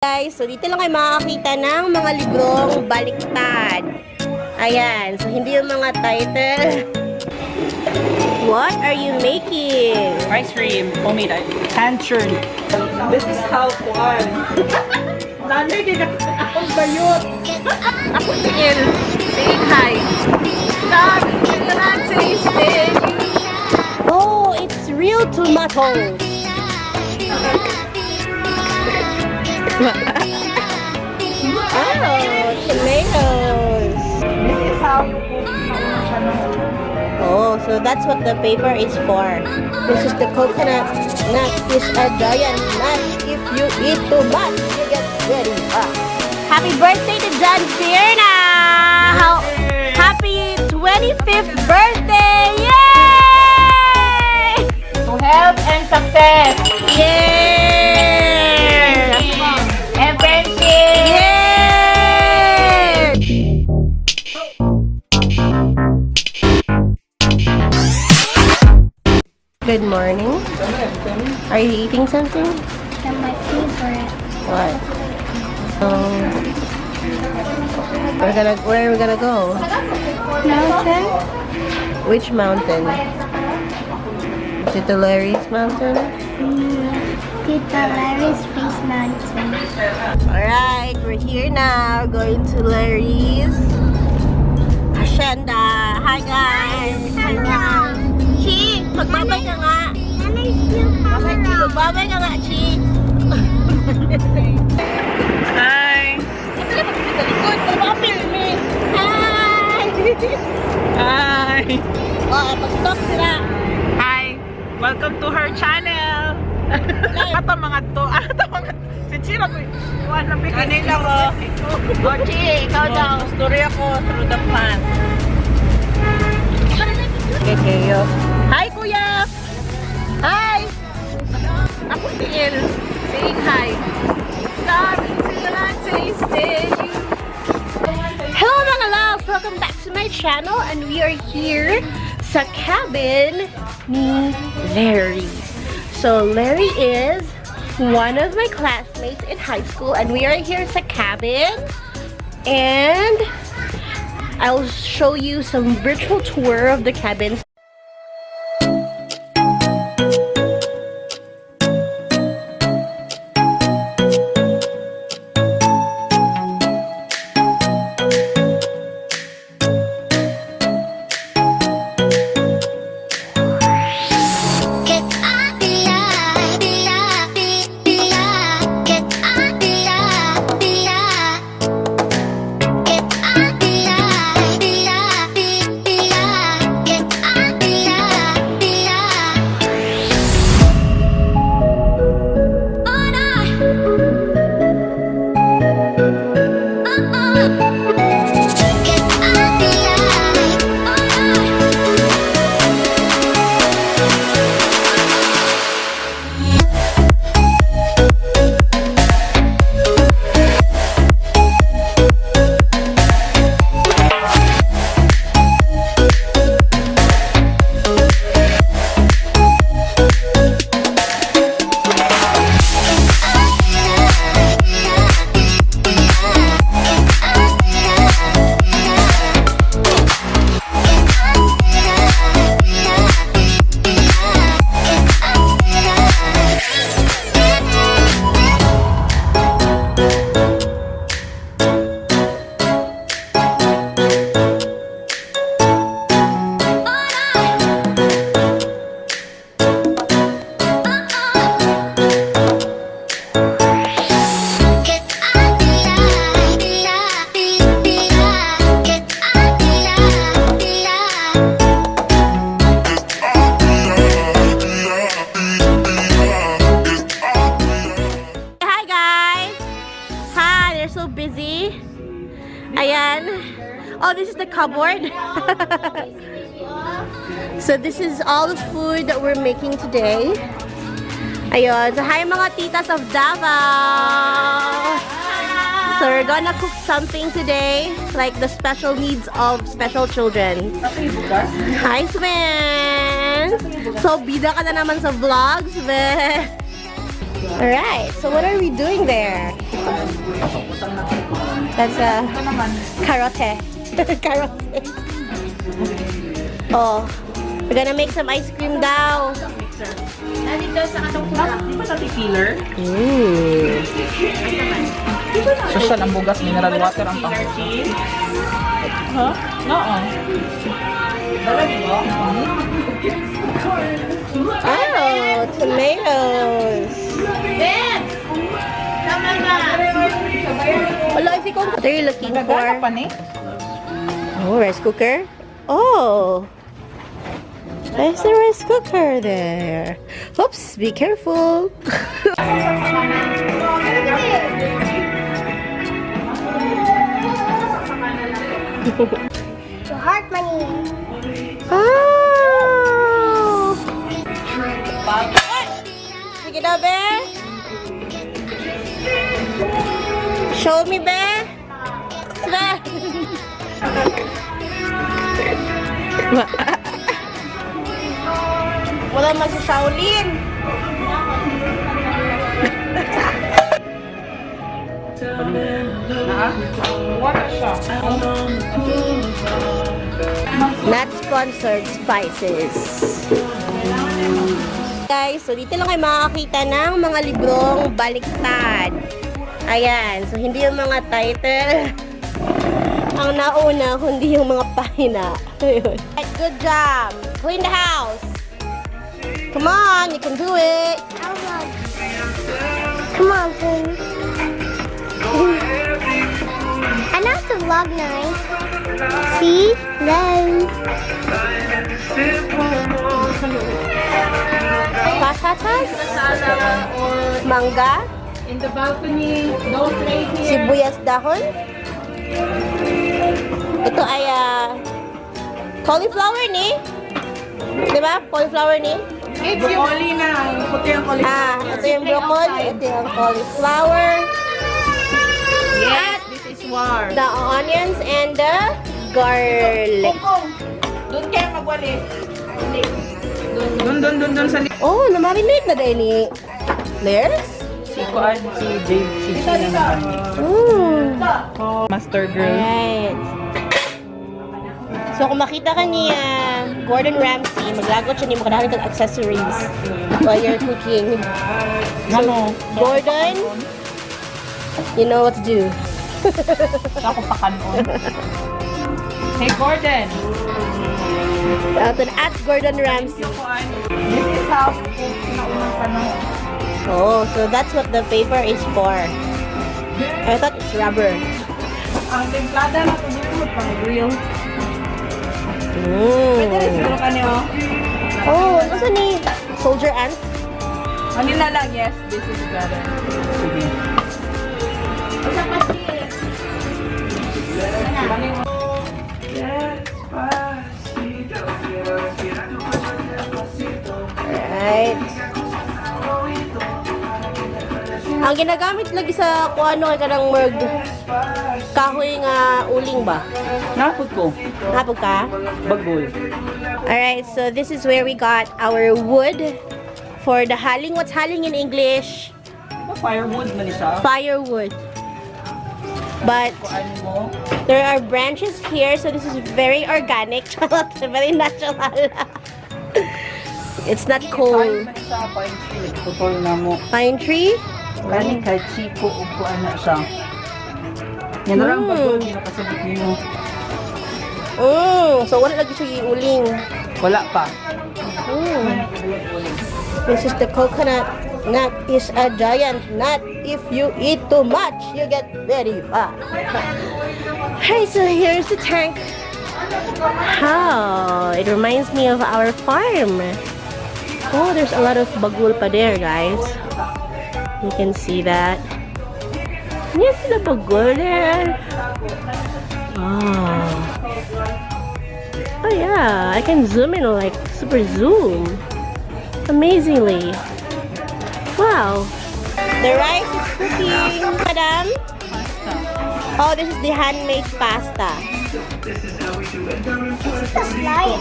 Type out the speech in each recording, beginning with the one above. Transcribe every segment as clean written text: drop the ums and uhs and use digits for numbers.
Guys, so dito lang kayo makakita ng mga librong baliktad. Ayan, so hindi yung mga title. What are you making? Ice cream, homemade, hand churned. This is how kuan. Nanay kay akong bayot. Ako si El, saying hi. Stop till I tasted you. Oh, it's real tomatoes. Oh, tomatoes. This is how you cook. Oh, so that's what the paper is for. This is the coconut nut. Is a giant nut. If you eat too much, you get very fat. Happy birthday to John Firna! Happy 25th birthday! Yay! To health and success. Yay! And friendship. Yay! Good morning. Are you eating something? That's my favorite. What? We're gonna where are we gonna go? Mountain? Which mountain? Tito Larry's mountain? Tito Larry's Face Mountain. Alright, we're here now, going to Larry's Hacienda. Hi, guys! Hi guys! Chi! Magbabay ka nga! Magbabay ka nga, Chi! Hi. Ito na sa likod, para makapilm eh. Hi! Hi. Oh, pag-stop sila. Hi. Welcome to her channel. Ato mga to, ato mga si Chira ko. Kuan na bigay nila ko. Oh, Chi, ikaw daw. Story ako through the plant. Okay, kayo. Hi, Kuya! Hi! Ako si El, saying hi. Stop till I tasted you. Hello, mga loves! Welcome back to my channel, and we are here sa cabin ni Larry. So, Larry is one of my classmates in high school, and we are here sa cabin. And I'll show you some virtual tour of the cabin. Hi, guys! Hi, they're so busy. Ayan. Oh, this is the cupboard. So this is all the food that we're making today. Ayun. So hi, mga titas of Davao! So we're gonna cook something today, like the special needs of special children. Hi, Sven! So bida ka na naman sa vlog, Sven! Alright, so what are we doing there? That's a karote. Karote. Oh, we're gonna make some ice cream daw. Di ba natin peeler? Mm. Social ang bugas, mineral water ang pang. Cheese? Huh? Oo. Dala mo? Oh, tomatoes. Wala, si Kong. What are you looking for? Nagagana pa ni? Oh, rice cooker. Oh. There's the rice cooker there. Oops, be careful. To heart money. Oh. Sige na, be. Show me, be. Be. Wala man si Shaolin. Wala siya. Not sponsored spices. Guys, so dito lang kayo makakita ng mga librong baliktad. Ayan, so hindi yung mga title ang nauna, kundi yung mga pahina. Ayun. Right, good job! Clean the house! Come on, you can do it! Come on, Finn. I know to vlog now. See? Hello. Patatas? Mangga? In the balcony, don't play here. Sibuyas dahon. Ito ay cauliflower ni. Di ba? Cauliflower ni. It's broccoli na. Puti ang cauliflower. Ah, ito yung broccoli, ito yung cauliflower, Yes, this is war. the onions and the garlic. Doon kayo magwalis. Dun, dun, dun, dun sa Oh, na-marinate na din ni Layers? Si Kuan, si Jade, si Gina naman. Master girl. Alright. So, kung makita ka ni Gordon Ramsay, maglagot siya ni mo kadahan kag accessories while you're cooking. Ano? Gordon, you know what to do. Ako pa kanon. Hey, Gordon! At Gordon Ramsay. This is how sinaunang panahon. Oh, so that's what the paper is for. I thought it's rubber. Ang templada na ito dito, pang-grill. Pwede rin siguro ka niyo. Oh, ano sa ni? Soldier ant? Ano na lang, yes, this is better. Sige. Alright. Ang ginagamit lagi sa kung ano ay kanang mag kahoy nga uling ba? Napod ko. Napog ka? Bagol. Alright, so this is where we got our wood for the haling. What's haling in English? Firewood man siya. Firewood. But Kuan mo. there are branches here, so this is very organic. Charot, very natural. It's not coal. Pine man siya, pine tree. Putol na mo. Pine tree? Kani kay Chico ug kuan na siya. Yan na lang bagol ginakasabot nimo. So wala lagi siya uling. Wala pa. This is the coconut nut is a giant nut. If you eat too much, you get very fat. Hey, so here's the tank. How? It reminds me of our farm. Oh, there's a lot of bagul pa there, guys. You can see that. Yes, the bagul there. Oh. Oh yeah, I can zoom in, like super zoom. Amazingly. Wow. The rice is cooking, madam. Oh, this is the handmade pasta. It's a slime.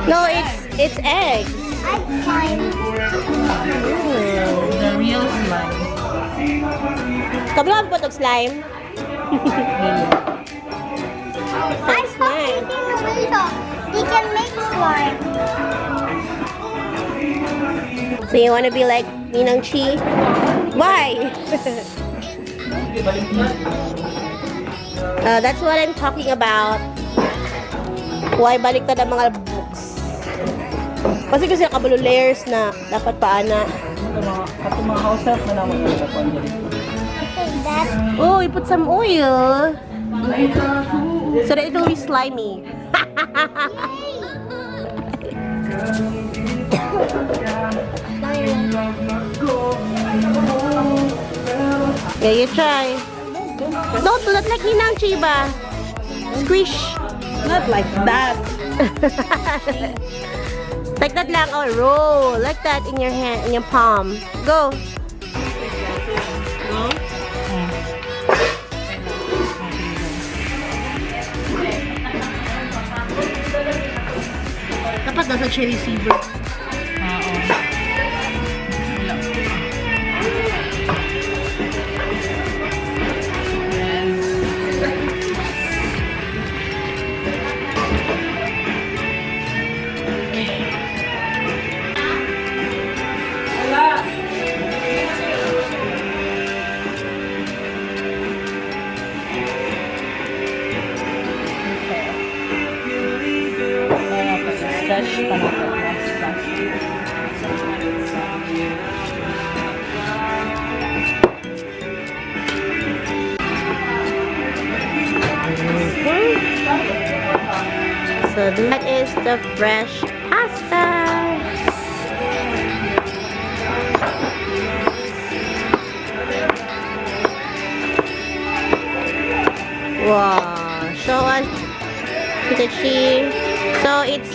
No, it's eggs. I slime. The real slime. Kabalo po tog slime. I That's saw nice. in the window. They can make slime. So you wanna be like Ninang Chi? Why? That's what I'm talking about. Why baliktad ang mga books? Kasi kabalo layers na dapat paana. Ato mga house help na naman sa kuan diri. Okay, that Oh, you put some oil. So that it will be slimy. Yeah, you try. Don't look like Ninang Chiba. Squish. Not like that. Like that lang. Oh, roll. Like that in your hand, in your palm. Go. Dapat nasa cherry receiver. Oo. Wala. Kaya pa stretch pa na to. Stretch. So that is the fresh pasta. Wow. Show us the cheese. So it's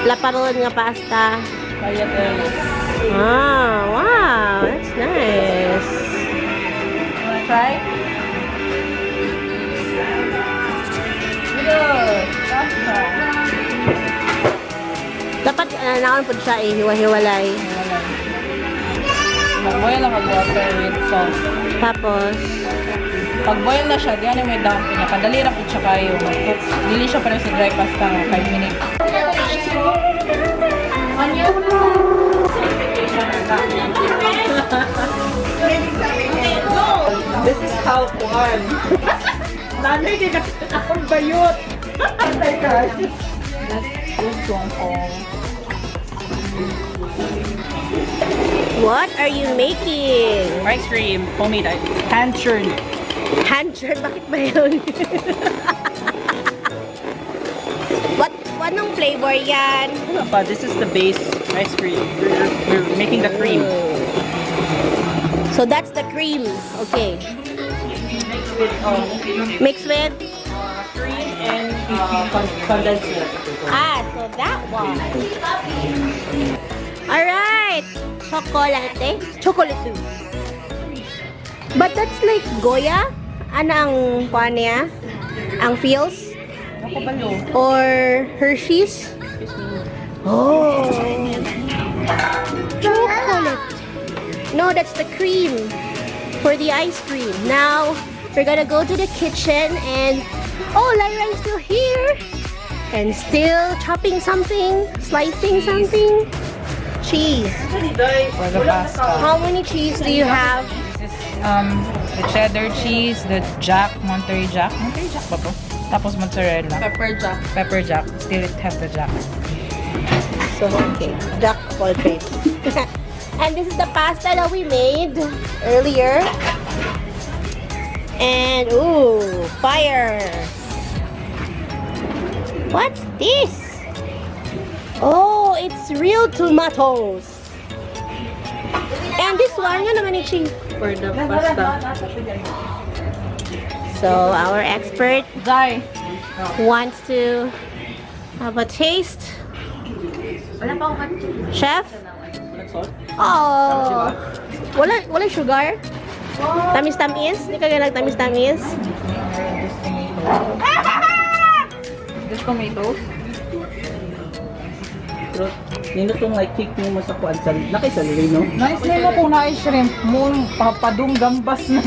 laparon nga pasta. Kaya tayo. Ah, wow. That's nice. You wanna try? Good! Pasta! Dapat naon po siya eh, hiwa-hiwalay. Wala. Mag-boil lang mag-water with salt. Tapos, Pag boil na siya, diyan may dump niya. Kadali ra pud siya kayo. Mag-cook. Dili siya pareho sa dry pasta nga 5 minutes. This is how kuan. Nanay kay akong bayot. Teka. That's good home. What are you making? Ice cream, homemade ice. Hand churned. Hand churn, bakit ba yun? What, anong flavor yan? Ano pa? This is the base ice cream. We're making the cream. So that's the cream. Okay. With Mix with? Cream and condensed milk. Ah, so that one. Alright. Chocolate. Chocolate. But that's like Goya? Ano ang kuha niya? Ang feels? Ako balo. Or Hershey's? Oh. Chocolate. No, that's the cream for the ice cream. Now, we're gonna go to the kitchen and oh, Lyra is still here and still chopping something, slicing something. Cheese. For the pasta. How many cheese do you have? This is the cheddar cheese, the jack, Monterey Jack. Monterey Jack ba to? Tapos mozzarella. Pepper jack. Pepper jack. Still it have the jack. So, okay. Jack of all trades. And this is the pasta that we made earlier. And, ooh, fire. What's this? Oh, it's real tomatoes. And this one, yun naman yung For the pasta. So, our expert Zai! wants to have a taste. Chef? Salt? Oh. Wala, wala sugar? Tamis-tamis? Di ka ganag tamis-tamis? This tomato. This tomatoes? Pero nindot tong like cake mo sa kuan sa nakay no? Nice na mo kung naay shrimp mo, papadung gambas na.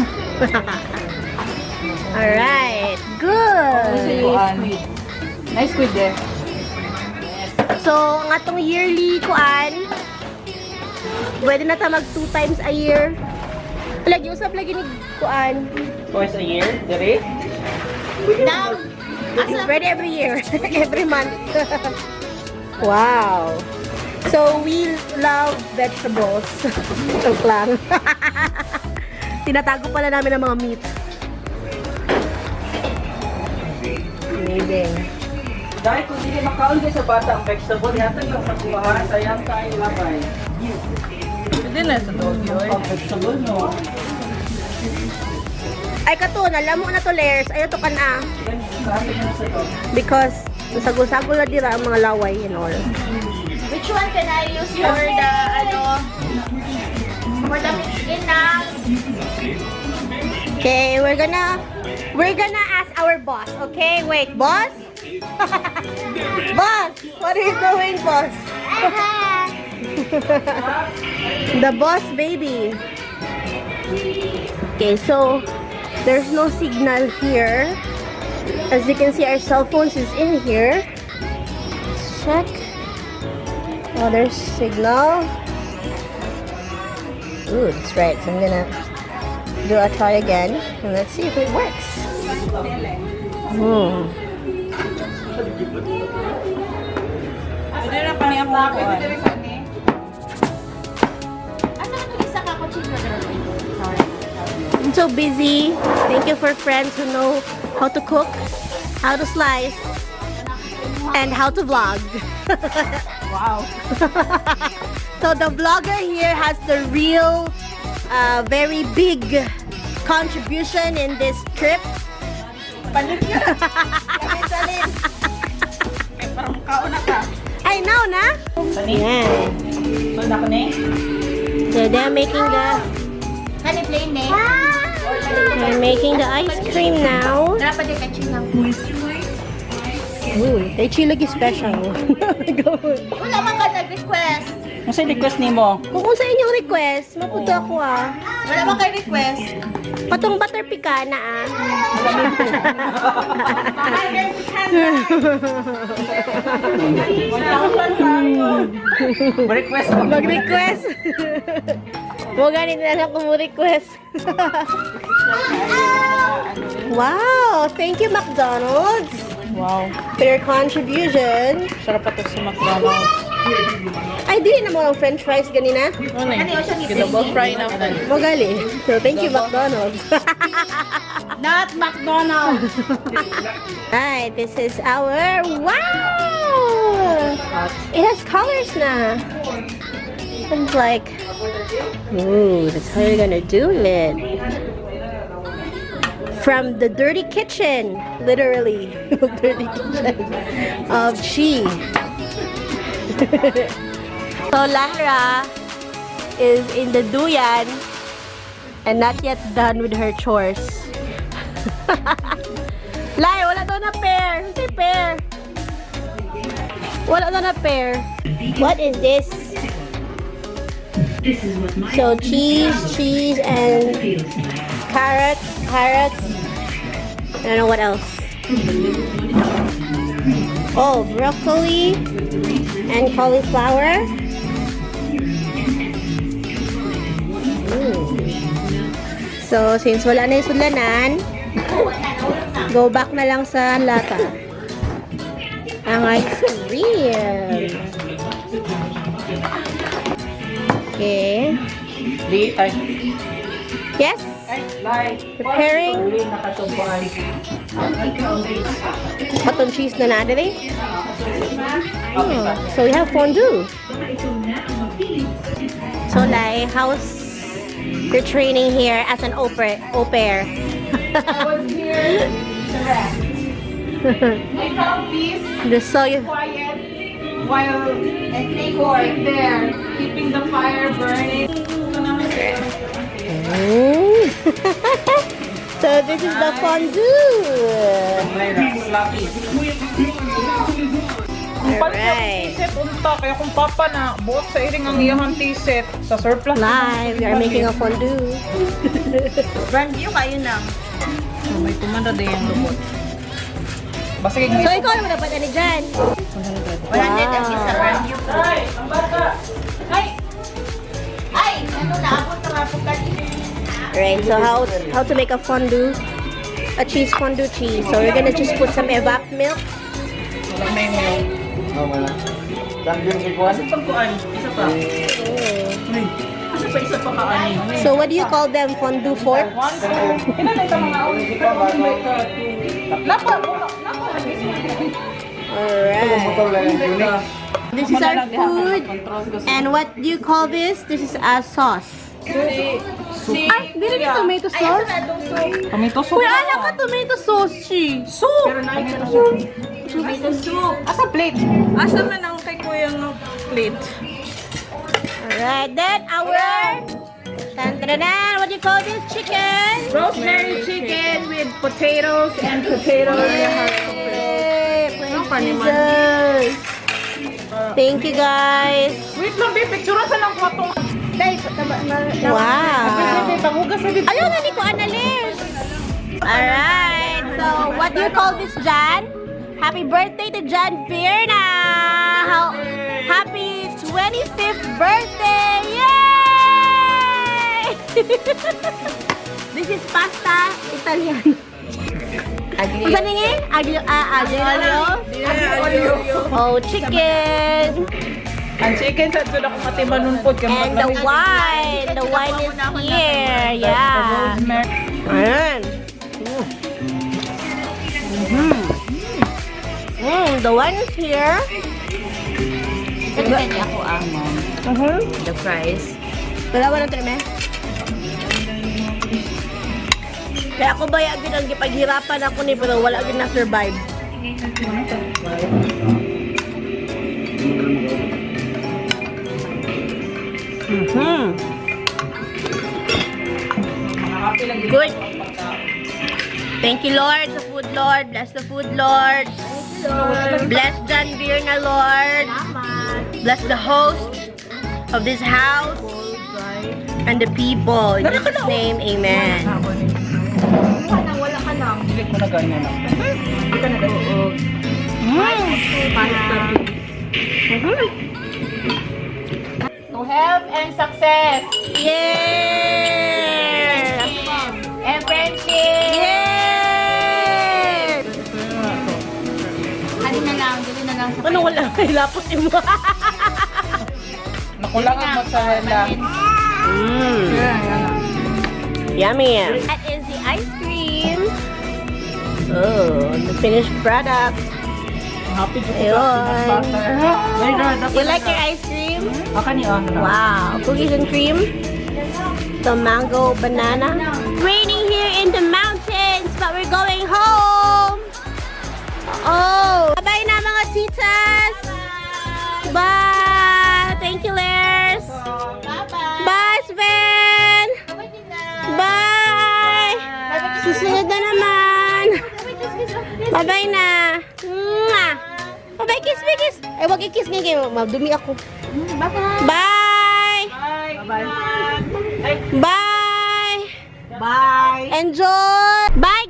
Alright, good. Nice squid eh. So, ang atong yearly kuan, pwede na ta mag two times a year. Lagi usap lagi ni kuan. Twice a year, dire? Now, pwede every year, every month. Wow. So, we love vegetables. Joke lang. Tinatago pala namin ang mga meat. Amazing. Dahil kung dili makaon sa bata ang vegetable, yatag lang sa kuha, sayang tayo labay. Pwede na sa doggy, oy. Ang vegetable no. Ay, kato, alam mo na to, layers. Ay, ito ka na. Sabi na sa dog. Because, nasagol-sagol na dira ang mga laway and all. Which one can I use for the, ano, for the mix-in na? Okay, we're gonna ask our boss, okay? Wait, boss? Boss, what are you doing, boss? The boss baby. Okay, so there's no signal here. As you can see, our cell phones is in here. Let's check. Oh, there's signal. Ooh, that's right. So I'm gonna do a try again and let's see if it works. Pwede na pa niya kuan. Asa na itong isa ka kutsilyo? Sorry. I'm so busy. Thank you for friends who know how to cook, how to slice, and how to vlog. Wow. So the vlogger here has the real, very big contribution in this trip. Palit yun. Parang kaon na ka. I know, na? Sani? Yeah. So na ko ni? So Kani plain eh. they're making the ice cream now. Tara pa din kaching. Ooh, they chili special. Go. Wala man ka nag-request. Unsa request nimo? Kung sa inyong request, maputo ako ah. Wala man kay request. Patong butter pecan na ah. Request mo. Mag-request. Mo ganit na lang kung request. Wow! Thank you, McDonald's, for your contribution. Sarap pa to sa McDonald's. Ay, dili na mo ang french fries ganina. Ano eh? Double fry na ako. Mo gali. So, thank you, McDonald's. Not McDonald's. Alright, this is our... Wow! It has colors na. It's like... Ooh, that's how you're gonna do it. From the dirty kitchen, literally, dirty kitchen of Chi. So Lara is in the duyan and not yet done with her chores. Lai, wala daw na pair. Say pair. Wala daw na pair. What is this? So cheese, cheese, and carrots, carrots. I don't know what else. Oh, broccoli and cauliflower. Ooh. So, since wala na yung sudlanan, go back na lang sa lata. Ang ice cream. Okay. Di ay Yes? Ay lai. Preparing. Nakatubuan. Cotton cheese na natin eh. Oh, so we have fondue. So like, how's your training here as an au pair? Au pair? I was here to rest. I found peace, So you, quiet, while keeping there, keeping the fire burning. Mm. So this is the fondue. Sloppy. Kung palit na Alright. tea set unta, kaya kung papa na, buot sa iring ang iyang tea set sa surplus. Live, we are making a fondue. Brand new kayo na. So, may tumanda din yung lubot. Basta kay So ikaw naman dapat ani dyan. 100 ang isa brand new. Ay, ang bata. Ay! Ay! Ano na? Abot na nga po kanina. Alright, so how to make a fondue? A cheese fondue cheese. So we're gonna just put some evap milk. Wala may milk. No, wala. Champion si Juan. Asa pang kuan? Isa pa. Uy. Asa pa isa pa ka ani? So what do you call them? Fondue fork? One, two. Kailan na mga Si Juan bago. Napa, napa. Alright. Motor lang yung Unix. This is our food. And what do you call this? This is a sauce. Si, Ay, dili ni tomato sauce? Tomato soup. Uy, ala ka tomato sauce, chi. Soup! Tomato soup. Tomato soup. Asa plate? Asa man ang kay kuya nga plate? Alright, then our tan tan tan, what do you call this? Chicken? Rosemary chicken with potatoes and potatoes. Yay! Praise Jesus! Thank you, guys. Wait lang, babe. Picture sa lang ko atong. Wow. Babe, panghugas sa dito. Ayaw na ni ko analyst. Alright, so what do you call this, Jan? Happy birthday to Jan Virna! Happy 25th birthday! Yay! This is pasta Italiano. Aglio. Unsa ni? Aglio, ah, aglio olio? Oh, chicken. Ang chicken sa ito na kung matimanon po. And the wine. The wine is here. Yeah. Ayan. The wine is here. Ito niya ako ah. The fries. Wala ba ng treme? Kaya ako ba agad ang gipaghirapan ako ni pero wala agad na survive. Good. Thank you, Lord, sa food, Lord. Bless the food, Lord. Bless John Virna, Lord. Bless the host of this house and the people. In Jesus' name, amen. Wala ka lang. Hindi ko na ganyan. Hindi ka na ganyan. Pasta. To health and success. Yeah! And friendship. Yeah! Ano na lang, dili na lang sa Ano wala? Hilapot mo. Nakulang ang mozzarella. Yummy. That is the ice cream. Oh, the finished product. Happy jud ko sa Ayun. butter. You like your ice cream? Aka ni ah. Wow, cookies and cream. The mango banana. Raining here in the mountains, but we're going home. Oh, bye na mga titas. Bye. Thank you, Lairs. Bye-bye. Bye, Sven. Bye. Susunod na naman. Bye-bye na. Mwah. Bye-bye, kiss me, kiss. Ay, wag i-kiss nga kayo. Madumi ako. Bye-bye. Bye. Bye. Bye. Bye. Enjoy. Bye.